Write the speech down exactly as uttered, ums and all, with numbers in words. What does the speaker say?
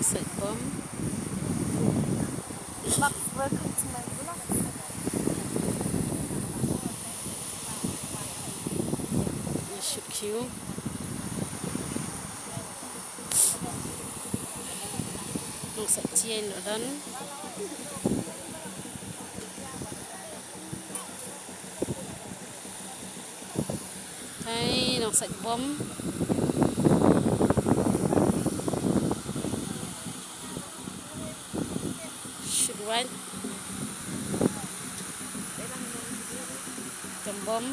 Sait bom. Welcome to my vlog. Shu kiew. Nong sait chieng noh don. Hai, nong sait bom. Shoot right. Jam bom.